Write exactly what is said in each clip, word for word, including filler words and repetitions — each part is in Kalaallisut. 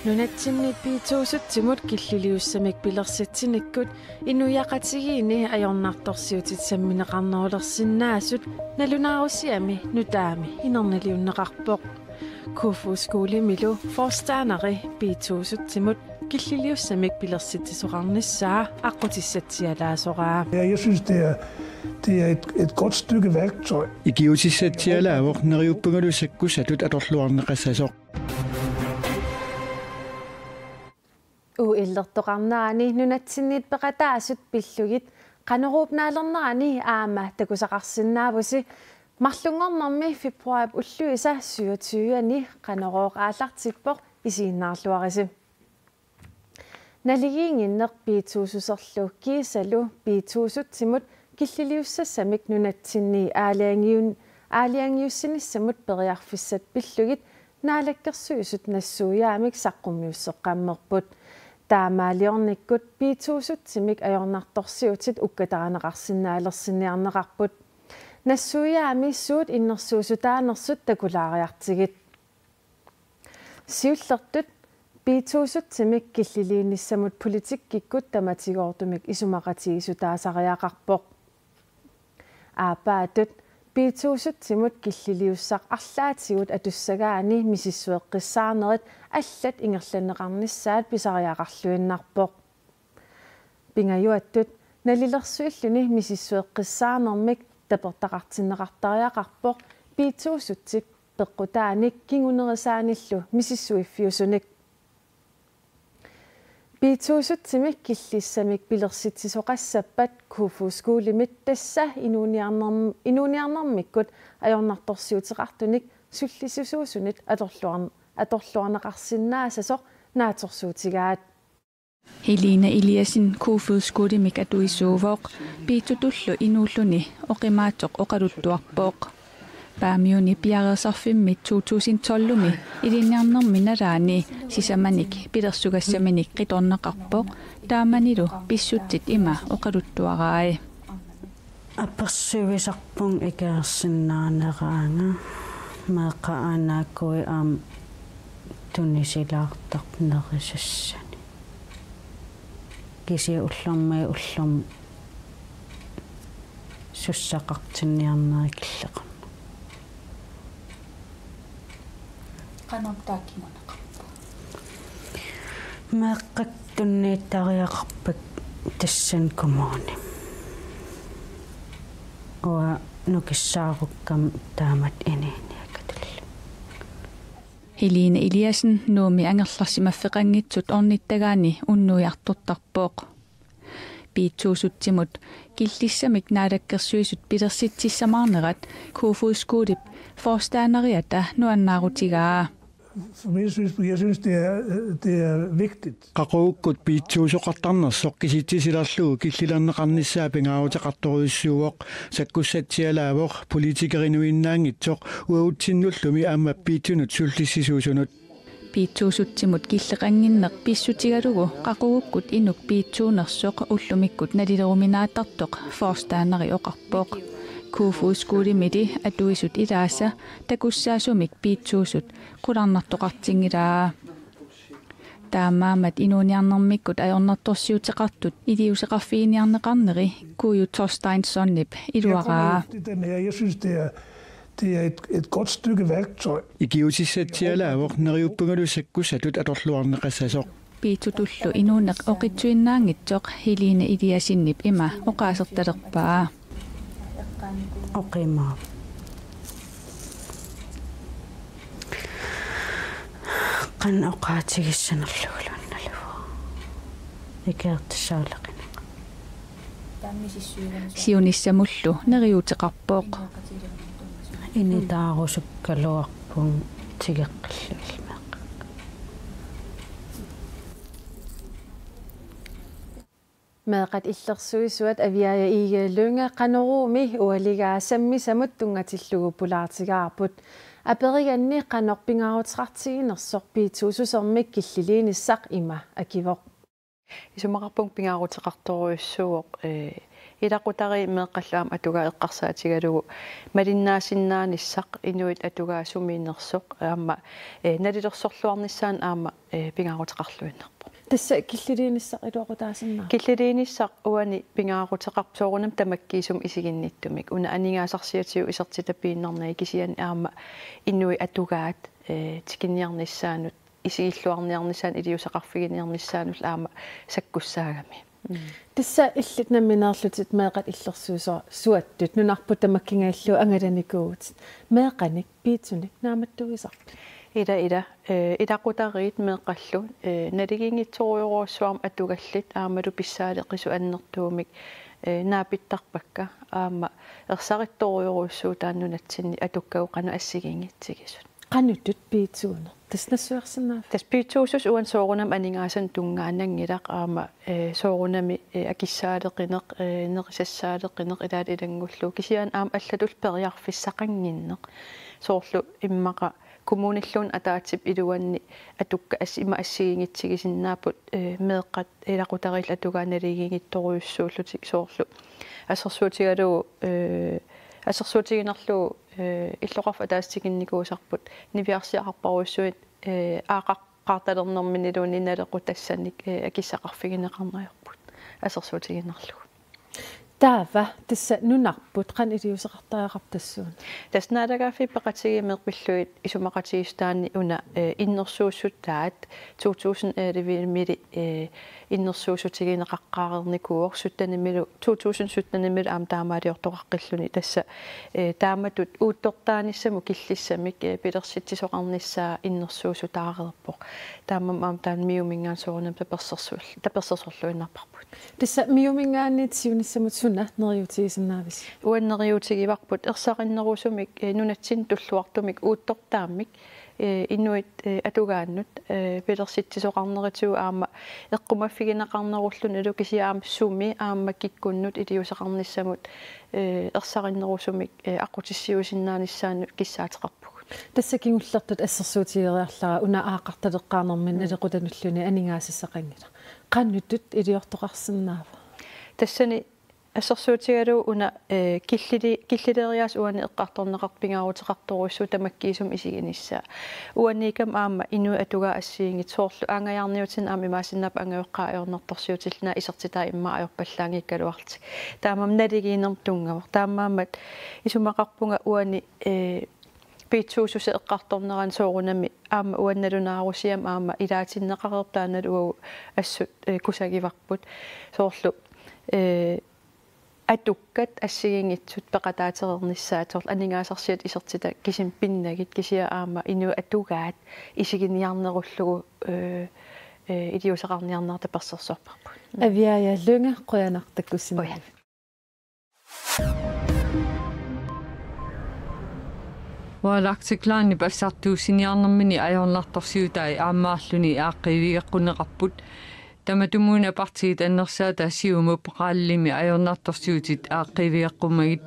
Nunatsinni piituusutsimut killiliussamik pilersitsinikkut inuiaqatigiinni ajornartorsiutit sammineqarnerulersinnaasut nalunaarusiami nutaami inerniliunneqarpoq. Kofoeds Skolemilu forstanderi piituusutsimut killiliussamik pilersitsisoqarnissaa aqqutissatsialaasoraa. Ja, jeg synes, det er, det er et, et godt stykke værktøj. Ikiutissatsialaavoq neriuppungalu sakkussatut atorluarneqassasoq. Uillertoqarnerani nunatsinniit peqataasut pillugit Qanoruup naalernerani aamma takusaqarsinnaavusi. Marlunngornermi februaarip ulluisa syvogtyve-ani Qanorooq aallartippoq, isiginnaarluarisi. Naligiinnginneq piituususerlu kiisalu piituusutsimut killiliussassamik nunatsinni aalajangiun-, aalajangiussinissamut periarfissat pillugit Naalakkersuisut nassuiaamik saqqummiusseqqammerput. Taamaaliornikkut piituusutsimik ajornartorsiutit ukkatarineqarsinnaalersinniarneqarput. Nassuiaami suut innersuussutaanersut takulaariartigit. Siullertut piituusutsimik killiliinissamut politikkikkut tamatigoortumik isumaqatigiissutaasariaqarpoq. Aappaattut piituusutsimut killiliussaq arlaatigut atussagaanni misissueqqissaarnerit allat ingerlanneqarnissaat pisariaqarluinnarpoq. Pingajuattut nalilersuilluni misissueqqissaarnermik tapertaqartinneqartariaqarpoq piituusutsip peqqutaanik kingunerisaanillu misissuiffiusunik. Piituusutsimik killissamik pilersitsisoqassappat Kofoeds Skolemit tassa inuuniarnerm-, inuuniarnermikkut ajornartorsiuteqartunik sullissisuusunit atorluar-, atorluarneqarsinnaasasoq naatsorsuutigaat. Helene Eliassen Kofoeds Skolemik atuisuuvoq, piitsutullu inuulluni oqimaatsoq oqaluttuarpoq. Paamiuni piareersarfimmi to tusind tolv-imi ilinniarnermi nalaani sisamanik pilersugassaminik qitornaqarpoq, taamanilu pissutsit ima oqaluttuarai. Apersuisarpunga ikeersinnaaneraanga meeqqat aanaakui aamma tunisilaartarnerisassanik. Kisianni ullormiit ullormut sussaqartinniarnera killeqarneq. Qanoq taakkununnga? Meeqqat tunniuttariaqarput tassani kommunimi. Uanga nukissaarukkama taamatut inuuniakatullu. Helene Eliassen Nuummi angerlarsimaffeqanngitsut ornittagaanni unnuiartortarpoq. Piitsuusutsimut killissamik naalakkersuisut pilersitsissamaarnerat Kofoeds Skolep forstanderiata nuannaarutigaa. For min synes, jeg synes, det er, det er vigtigt. Qaqugukkut piitsuusoqartarnersoq kisitsisilerlugu killilerneqarnissaa pingaaruteqartorujussuuvoq, sakkussatsialaavoq politikerinuinnaanngitsoq uagutsinnullu aamma piitsunut sullissisuusunut. Piitsuusutsimut killeqannginneq pissutigalugu qaqugukkut inuk piitsuunersoq ullumikkut nalileruminaattartoq forstanderi oqarpoq. Kofoeds Skolemili atuisut ilaasa takussaasumik piitsuusut qularnartoqartinngilaa. Taamaammat inuuniarnermikkut ajornartorsiuteqartut iliuuseqarfiginiarneqarneri Kuju Thorsteinssonip iluaraa. Jeg synes, det er, det er et, et godt stykke værktøj. Ikiutissatsialaavoq neriuppungalu sakkussatut atorluarneqassasoq. Piitsutullu inuuneq oqitsuinnaanngitsoq Helene Eliassenip ima oqaasertalerpaa. Oqimaappoq. Qanoq oqaatigissanerluguluunnalugu. Ikeertussaaqqinneq. Siunissamullu neriuuteqarpoq. Initaarusukkaluarpunga tigeqqillugillu meeqqakka. Meeqqat illersuisuat Aviaja Egede Lynge Qanoruumi ualigaa sammisamut tunngatillugu pulaartigaarput. Aperiganni qanoq pingaaruteqartiginersoq piitsuususermik killiliinissaq ima akivoq. Isumaqarpunga pingaaruteqartorujussuuvoq, eh, Ilaqutariit meeqqallu aamma atugaat eqqarsaatigalugu malinnaasinnaanissaq inuit atugaat sumiinnersoq aamma, eh, nalilersorluarnissaanut aamma, eh, pingaaruteqarluinnarpoq. Tassa killiliinissaq iluaqutaasinnaava? Killiliinissaq uani pingaaruteqarpoq soorunami tamakkiisumik isiginnittumik. Una aningaasarsiatigut isertitaq piinnarnagit kisianni aamma inuit atugaat, eh, tikinniarnissaannut, isigilluarniarnissaannut, iliuuseqarfiginiarnissaannullu aamma sakkussaagami. Mm. Tassa illit nammineerlutit meeqqat illersuisoq suattut nunarput tamakkingajallugu angalanikuuvutit. Meeqqanik, piitsunik naammattuisarpit? Ila, ila, eh, ilaqutariit meeqqallu, eh, naligiinngitsorujorujussuarmik atugallit aammalu pissaaleqisut annertuumik, eh, naapittarpakka aamma ersarittorujorujussuuvoq taanna nunatsinni atukkagut qanoq assigiinngitsigisut. Qanortut piitsuuneq? Tassa nassuiarsinnaaviuk? Tassa piitsuusussaq uani soorunami aningaasanik tunngaananngilaq aamma, eh, soorunami, eh, akissaaleqineq, eh, nerisassaaleqineq ilaat ilanngullugu. Kisianni aamma allatullu periarfissaqannginneq. Soorlu immaqa kommunilluunniit ataatsip iluanni atukkat as-, ima assigiinngitsigisinnaavagut, eh, meeqqat ilaqutariillu atugaat naligiinngitsorujussuullutik soorlu. Assersuutigalugu, eh, assersuutigiinnarlugu, eh, illoqarfik ataaseq tikinnikuusarput niviarsiaqarparujussuit, eh, aaqqaqqaartalernerminiluunniit nalequtassanik, eh, akissaqarfigineqarneq ajorput. Assersuutigiinnarlugu. Taava tassa nunarput qanoq iliuuseqartariaqarpa tassuuna? Tassa naalagaaffiit peqatigiit meeqqat pillugit isumaqatigiissutaanni una, eh, innersuussutaat to tusind elleve-mili, eh, innersuussutigineqaqqaarnikuuvoq syttenimilu, to tusind syttenimilu aamma taamaaliortoqaqqilluni tassa, eh, taamatut uuttortaanissamut killissamik, eh, pilersitsisoqarnissaa innersuussutaareerpoq. Taamaammat aamma taanna MIO-minngaanniit soorunami tapersersuul-, tapersersorluinnarparput. Tassa MIO-minngaanniit siunissamut suna neriuutigisinnaavisi? Uani neriuutigivarput ersarinnerusumik, eh, nunatsinni tulluartumik uuttortaammik, eh, inuit, eh, atugaannut, eh, pilersitsisoqarnerisigut aamma eqqumaffigineqarnerullunilu kisianni aamma sumi aamma kikkunnut iliuuseqarnissamut, eh, ersarinnerusumik, eh, aqqutissiuisinnaanissaanut kissaateqarpugut. Tassa kingullertut assersuutigeriarlara una aaqqartaleqqaarnermini Mm. nalequtanulluunniit aningaasassaqanngilaq. Qanoq iliortoqarsinnaava? Tassani assersuutigalugu una, eh, killili-, killileriaaseq uani eqqartorneqartoq pingaaruteqartorujussuuvoq tamakkiisumik isiginissaa. Uaniikkami aamma inuit atugaat assigiinngitsut soorlu aanngajaarniutinik aamma imaassinnaavoq angajoqqaat ajornartorsiutillit naak isertitaat immaqa ajorpallaanngikkaluarlutik. Taamaammat naligiinnermut tunngavoq. Taamaammat isumaqarpunga uani, eh, piitsuususeq eqqartornerani soorunami aamma uani nalunaarusiami aamma ilaatinneqareerpoq taannalu uagut assut, eh, kusagivarput. Soorlu, eh, atukkat assigiinngitsut peqataatereernissaat soorlu aningaasarsiat isertitaq kisimik pinnagit kisianni aamma inuit atugaat isiginiarnerullugu, eh, eh, iliuuseqarniarnerat tapersersorparput. Aviaja Lynge, qujanaq takkussinnaagavit. Qujanaq. Royal Arctic Linep assartuussiniarnermini ajornartorsiutai aammaarluni aaqqiivigeqqunneqarput. Tamatumuuna partiit annersaata Siumup RAL-imi ajornartorsiutit aaqqiivigeqqummagit.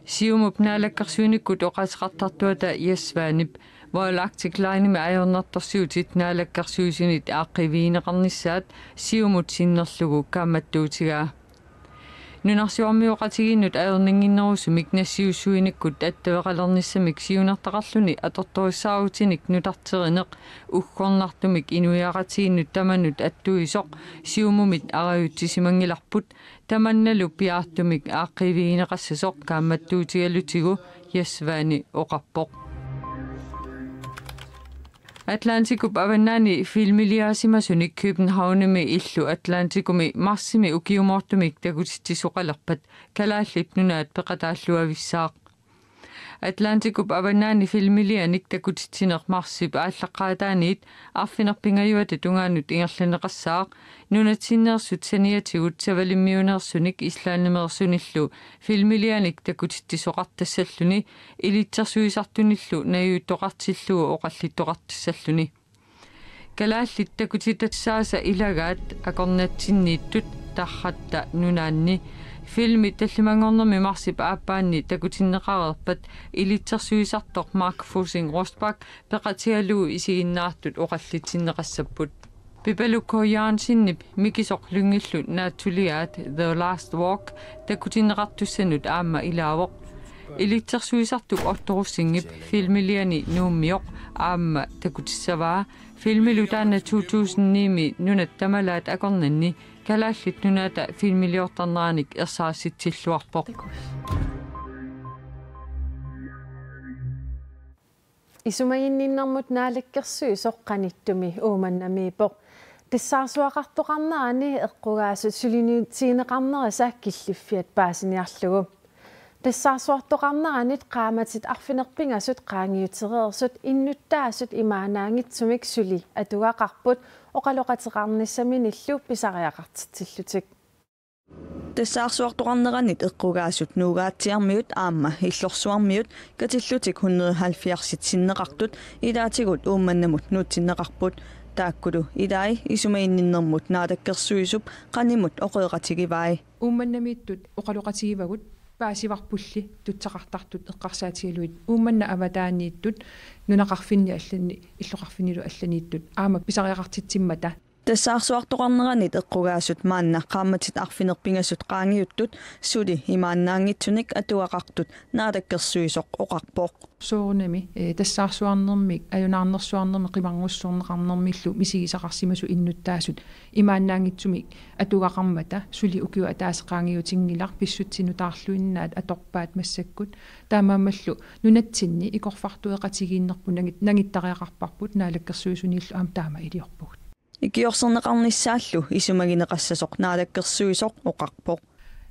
Siumup naalakkersuinikkut oqaaseqartartuata Jess Svanep Royal Arctic Linemi ajornartorsiutit naalakkersuisunit aaqqiivigineqarnissaat Siumut sinnerlugu kaammattuutigaa. Nunarsuarmioqatigiinnut ajornannginnerusumik nassiussuinikkut attaveqalernissamik siunertaqarluni atortorissaarutinik nutarterineq uggornartumik inuiaqatigiinnut tamanut attuisoq Siumumit arajutsisimanngilarput, tamannalu piaartumik aaqqiivigineqassasoq kaammattuutigalutigu, Jess Svane oqarpoq. Atlantikup avannaani filmiliaasimasunik Københavnimi illu Atlantikumi marsimi ukiumoortumik takutitsisoqalerpat Kalaallit Nunaat peqataalluavissaaq. Atlantikup avannaani filmilianik takutitsineq marsip aallaqqaataaniit arfineq-pingajuata tungaanut ingerlanneqassaaq, nunatsinneersut saniatigut Savalimmiuneersunik Islandimeersunillu filmilianik takutitsisoqartassalluni, ilitsersuisartunillu najuuttoqartillugu oqallittoqartassalluni. Kalaallit takutitassaasa ilagaat akornatsinniittut Tarratta Nunaanni. Filmi tallimanngornermi marsip aappaanni takutinneqareerpat ilitsersuisartoq Mark Fussing Rosbach peqatigalugu isiginnaartut oqallitsinneqassapput. Pipaluk K. Jørgensenip Mikisoq Lyngillu naatsuliaat The Last Walk takutinneqartussanut aamma ilaavoq. Ilitsersuisartup Ottorussinngip filmiliani Nuummioq aamma takutissavaa. Filmilu taanna to tusind ni-mi nunat tamalaat akornanni Kalaallit Nunaata filmiliortarneranik ersarisitsilluarpoq. Isumaginninnermut naalakkersuisoq qanittumi Uummannamiippoq. Tassaarsuaqartoqarnerani eqqugaasut suliniutigineqarnerisa killiffiat paasiniarlugu. Tassaarsuartoqarneranit qaammatit arfineq-pingasut qaangiutereersut innuttaasut imaannaanngitsumik suli atugaqarput oqaloqateqarnissaminillu pisariaqartitsillutik. Tassaarsuartoqarneranit eqqugaasut Nuugaatsiarmiut aamma Illorsuarmiut katillutik hundrede halvfjerdsit sinneqartut ilaatigut Uummannamut nuutsinneqarput. Taakkulu ilai isumaginninnermut naalakkersuisup qanimut oqaloqatigivai. Uummannamiittut oqaloqatigivagut paasivarpulli tutsaqartartut eqqarsaatigalugit Uummannap avataaniittut nunaqarfinni allani illoqarfinnilu allaniittut aamma pisariaqartitsimmata. Tassaarsuartoqarneranit eqqugaasut maanna qaammatit arfineq-pingasut qaangiuttut suli imaannaanngitsunik atugaqartut naalakkersuisoq oqarpoq. Soorunami, eh, tassaarsuarnermik, ajunaarnersuarnermik, qimarngussuarneqarnermillu misigisaqarsimasut innuttaasut imaannaanngitsumik atugaqarmata suli ukioq ataaseq qaangiutinngilaq pissutsit nutaarluinnaat atorpaat massakkut. Taamaammallu nunatsinni ikorfartueqatigiinnerput nangit-, nangittariaqarparput naalakkersuisuniillu aamma taama iliorpugut. Ikiorserneqarnissaallu isumagineqassasoq naalakkersuisoq oqarpoq.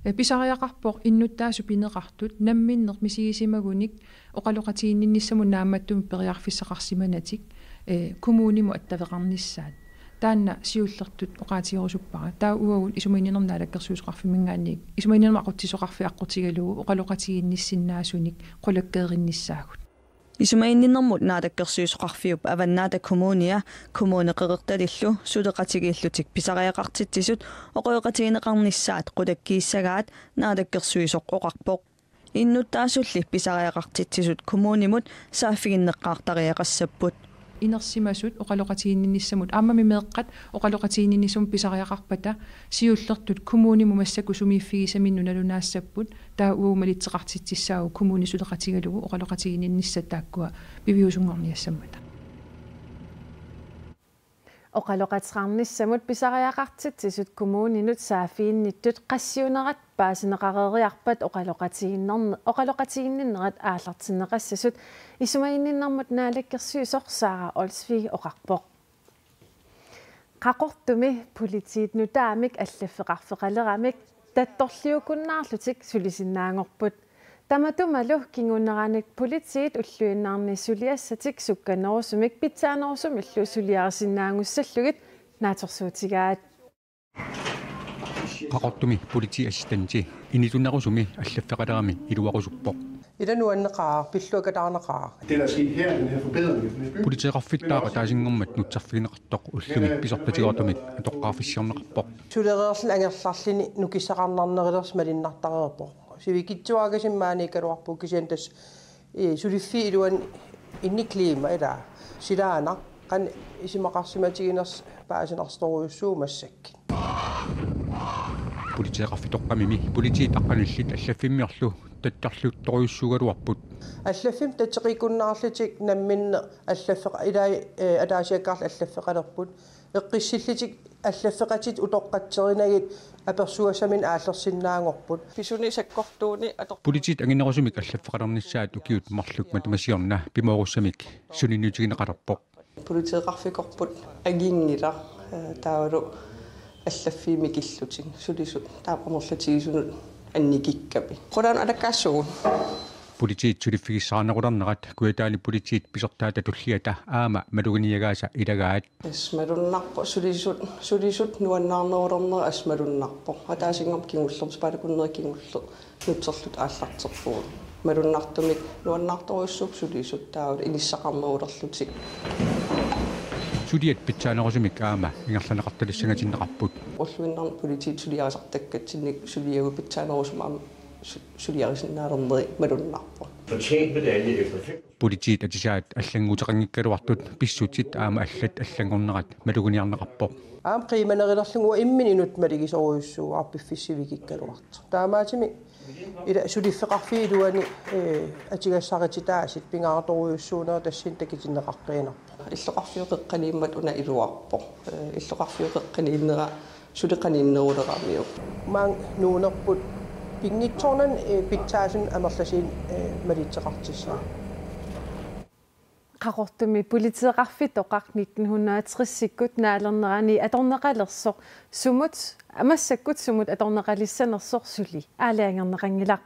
Eh, pisariaqarpoq innuttaasut pineqartut namminneq misigisimagunik oqaloqatiginninnissamut naammattumik periarfissaqarsimanatik, eh, kommunimut attaveqarnissaat. Taanna siullertut oqaatigerusuppara. Taava uagut isumaginninnermut naalakkersuisoqarfimminngaanniit isumaginninnermut aqutsisoqarfik aqqutigalugu oqaloqatiginnissinnaasunik qulakkeerinnissaagut. Isumaginninnermut naalakkersuisoqarfiup Avannaata Kommunia Kommune Qeqertalillu suleqatigiillutik pisariaqartitsisut oqaloqatigineqarnissaat qulakkiissagaat naalakkersuisoq oqarpoq. Innuttaasulli pisariaqartitsisut kommunimut saaffiginneqqaartariaqassapput. Inersimasut oqaloqatiginninnissamut aammami meeqqat oqaloqatiginninnissamut pisariaqarpata siullertut kommunimut massakkut sumiiffigisaminnut nalunaassapput. Taava uagut malitseqartitsissaagut kommuni suleqatigalugu oqaloqatiginnissat taakkua piviusunngorniassammata. Oqaloqateqarnissamut pisariaqartitsisut kommuninut saaffiginnittut qassiunerat paasineqareeriarpat oqaloqatiginnern-, oqaloqatiginninnerat aallartinneqassasut isumaginninnermut naalakkersuisoq Sara Olsvig oqarpoq. Qaqortumi politiit nutaamik allaffeqarfeqaleramik tattorliukunnaarlutik sulisinnaanngorput. Tamatumalu kinguneranik politiit ulluinnarni suliassatik sukkanerusumik pitsaanerusumillu suliarisinnaanngussallugit naatsorsuutigaat. Qaqortumi politiassistentii initunerusumi allaffeqalerami iluarusuppoq. Ila nuanneqaaq, pilluakataarnaqaaq. Det, der er sket her, den her forbedring af den her by. Politeeqarfittaaq ataasinngormat nutserfigineqartoq ullumi pisortatigoortumik atoqqaarfissiorneqarpoq. Sulereerluni angerlarluni nukissaqarnarnerulersoq malunnartareerpoq. Sivikitsuaragasimmaaniikkaluarpoq kisianni tassa, eh, suliffik iluani indeklima ila. Silaannaq qanoq isumaqarsimatiginersoq paasinartorujussuuvoq massakkut. Politeeqarfitoqqamimi politiit aqqanillit allaffimmiorlu tattorliuttorujussuugaluarput. Allaffimmi tateqikkunnaarlutik namminneq allaffeqa-, ilai, eh, ataasiakkaarlutik allaffeqalerput. Eqqissillutik allaffeqatitik utoqqatserinagit apersugassaminnik aallersinnaanngorput. Pisuni sakkortuuni ator- Politiit anginerusumik allaffeqalernissaat ukiut marluk matuma siorna pimoorussamik suliniutigineqalerpoq. Politeeqarfikorput anginngilaq, eh, taavalu allaffiit mikillutik sulisut taava amerlatigisunut annikikkami. Qulan alakkaassugut. Politiit suliffigissaarnerulernerat Kujataani politiit pisortaata tulliata aamma maluginiagaasa ilagaat. Tassa malunnarpoq sulisut, sulisut nuannaarnerulernerat tassa malunnarpoq. Ataasinngormat kingullermik sapaatip akunneri kingulleq nutserluta aallarterpugut. Malunnartumik nuannaartorujussuupput sulisut taavalu inissaqarnerulerlutik. Suliat pitsaanerusumik aamma ingerlanneqartalissangatinneqarput. Ulluinnarni politiit suliarisartakkatsinnik suliagut pitsaanerusumik aamma Suliarisinnaalernerit malunnarpoq. Fortjent medalje efter fem. Politiit atisaat allannguuteqanngikkaluartut pissutsit aamma allat allanngornerat maluginiarneqarpoq. Aamma qiimanerulerlugu imminut malugisorujussuuvoq piffissaq sivikikkaluartoq. Taamaattumik ila suliffeqarfiup iluani, eh, atugassarititaasut pingaartorujussuunerat tassani takutinneqaqqiinnarpoq. Illoqarfiup qeqqaniimmat una iluarpoq. Eh, illoqarfiup qeqqaniinnera suli qaniinneruleramiuk. Maani nuunerput pinngitsoornani, eh, pitsaasunut amerlasuunut, eh, malitseqartussaavoq. Qaqortumi politeeqarfitoqaq nitten hundrede tresikkut naalernerani atorneqalersoq sumut, massakkut sumut atorneqalissanersoq suli aalajangerneqanngilaq.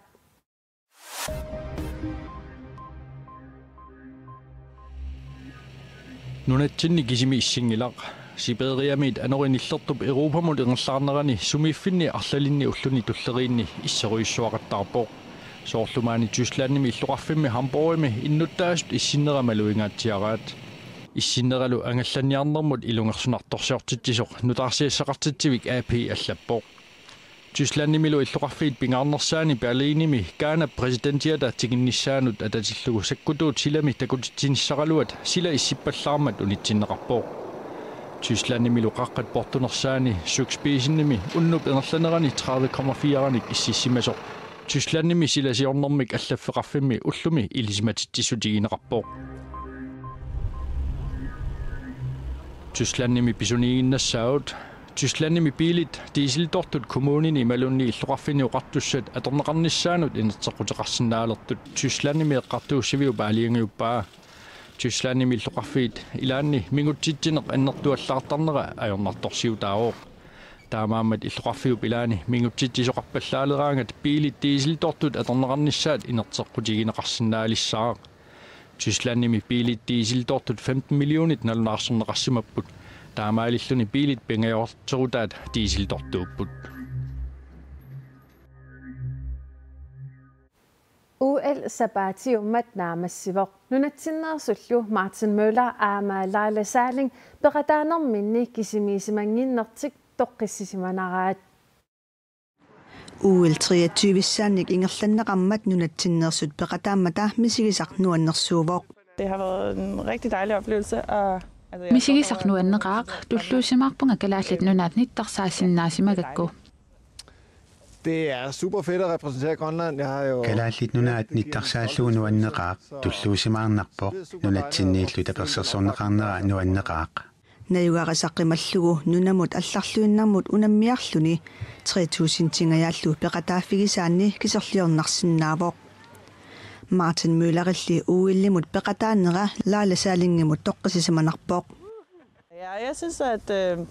Nunatsinni kisimi issinngilaq. Sibiriamiit anori nillertup Europamut ingerlaarnerani sumiiffinni arlalinni ulluni tulleriinni isserujussuaqattaarpoq. Soorlu maani Tysklandimi illoqarfimmi Hamburgimi innuttaasut issinnera maluingaatsiaraat. Issinneralu angallanniarnermut ilungersunartorsiortitsisoq nutaarsiassaqartitsivik A P allappoq. Tysklandimilu illoqarfiit pingaarnersaanni Berlinimi Ghanap præsidentiata tikinnissaanut atatillugu sakkutuut silami takutitsinissaraluat sila issippallaarmat unitsinneqarpoq. Tysklandimilu qaqqat portunersaanni Zugspitzimi unnup ingerlanerani tredive komma fire-nik ississimasoq Tysklandimi silasiornermik allaffeqarfimmi ullumi ilisimatitsissutigineqarpoq. Tysklandimi pisuniiginnassaavoq. Tysklandimi biilit dieseltortut kommunini imaluunniit illoqarfinni oqartussat atorneqarnissaannut inerteqquteqarsinnaalertut Tysklandimi eqqartuussiviup aalajangiuppaa. Tysklandimi illoqarfiit ilaanni mingutsitsineq annertuallaartarnera ajornartorsiutaavoq. Taamaammat illoqarfiup ilaani mingutsitsisoqarpallaaleraangat biilit dieseltortut atorneqarnissaat inerteqqutigineqarsinnaalissaaq. Tysklandimi biilit dieseltortut femten millionit nalunaarsorneqarsimapput. Taamaalilluni biilit pingajorterutaat dieseltortuupput. O L sapaatiummat naammassivoq. Nunatsinneersullu Martin Møller aamma Laila Salling peqataanerminni kisimiissimannginnertik toqqissisimanaraat. O L treogtyve-ssaannik ingerlanneqarmat nunatsinneersut peqataammata misigisaq nuannersuuvoq. Det har været en rigtig dejlig oplevelse. Og, altså, jeg Misigisaq nuanneqaaq, tulluusimaarpunga Kalaallit Nunaat nittarsaassinnaasimagakku. Det er super fedt at repræsentere Grønland. Jeg har jo Kalaallit Nunaat nittarsaallugu nuanneqaaq, tulluusimaarnarpoq nunatsinniillu tapersersorneqarnera nuanneqaaq. Najugarisaq qimallugu nunamut allarluinnarmut unammiarluni tre tusindingajaallu peqataaffigisaanni kiserliornarsinnaavoq. Martin Møllerilli O L-imut peqataanera Laila Sallingimut toqqissisimanarpoq. Ja, jeg synes, at, øh,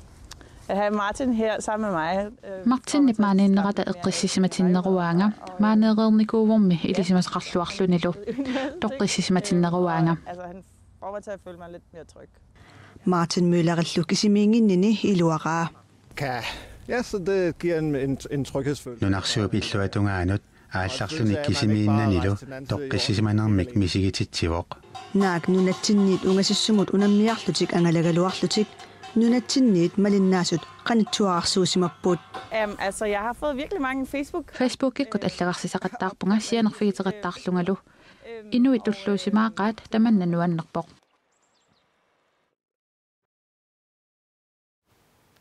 at have Martin her sammen med mig. Øh, Martinip maaniinnerata eqqissisimatinneruaanga, maaneereernikuuvormi ilisimasaqarluarlunilu. Toqqissisimatinneruaanga. Altså, han får mig til at føle mig lidt mere tryg. Martin Møllerillu kisimiinnginnini iluaraa. Kan. Ja, så det giver en, en, en tryghedsfølelse. Nunarsuup illuatungaanut aallarluni kisimiinnanilu toqqissisimanermik misigititsivoq. Naak nunatsinniit ungasissumut unammiarlutik angalagaluarlutik nunatsinniit malinnaasut qanittuararsuusimapput. Øhm, altså, jeg har fået virkelig mange Facebook. Facebookikkut allagarsisaqattaarpunga sianerfigiteqattaarlungalu. Inuit tulluusimaaqaat tamanna nuannerpoq.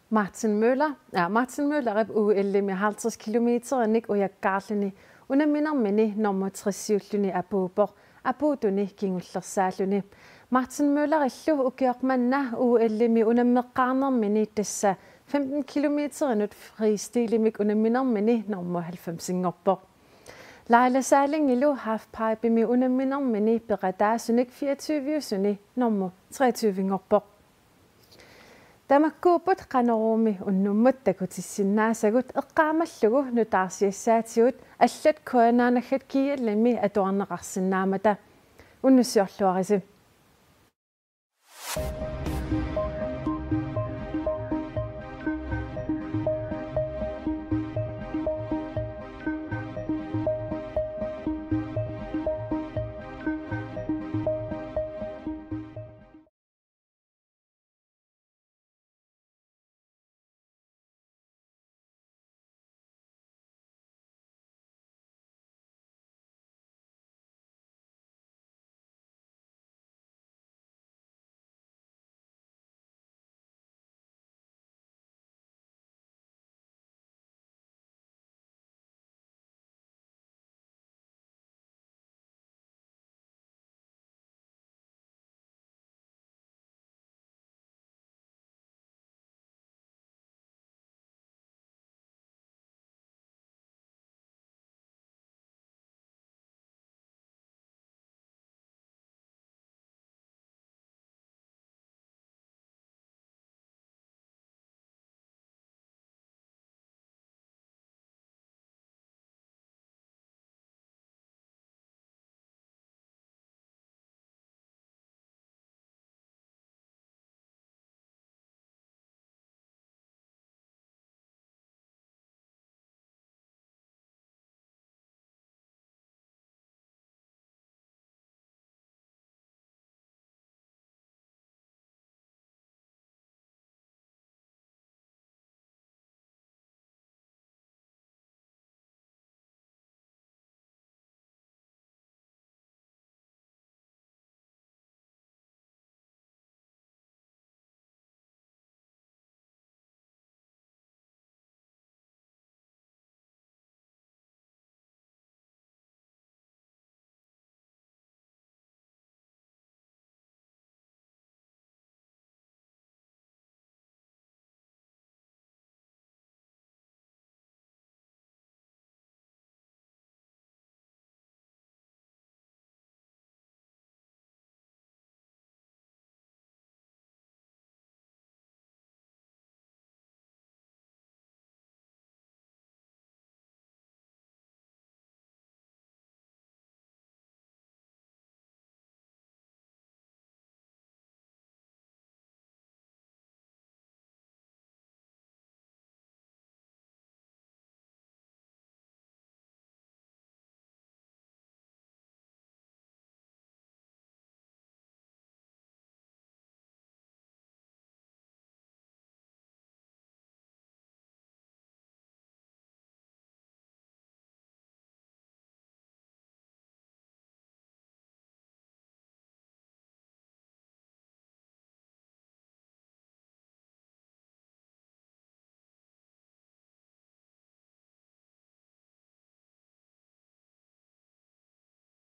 Martin Møller, ja, Martin Møllerip O L-imi halvtreds kilometerinik ujakkaarluni unamminermini nummer tres-iulluni apuuppoq, apuuttuni kingullersaalluni. Martin Møllerillu ukioq manna O L-imi unammeqqaarnermini, tassa femten kilometerinut fristilimik unamminermini nummer halvfemsinngorpoq. Laila Sallingilu halfpipemi unamminermini peqataasunik fireogtyve-usuni nummer treogtyvenngorpoq. Tamakkuupput Qanoruumi unnummut takutissinnaasagut, eqqaamallugu nutaarsiassaatigut allat K N R naggat G L-imi atuarneqarsinnaammata. Unnussiorluarisi.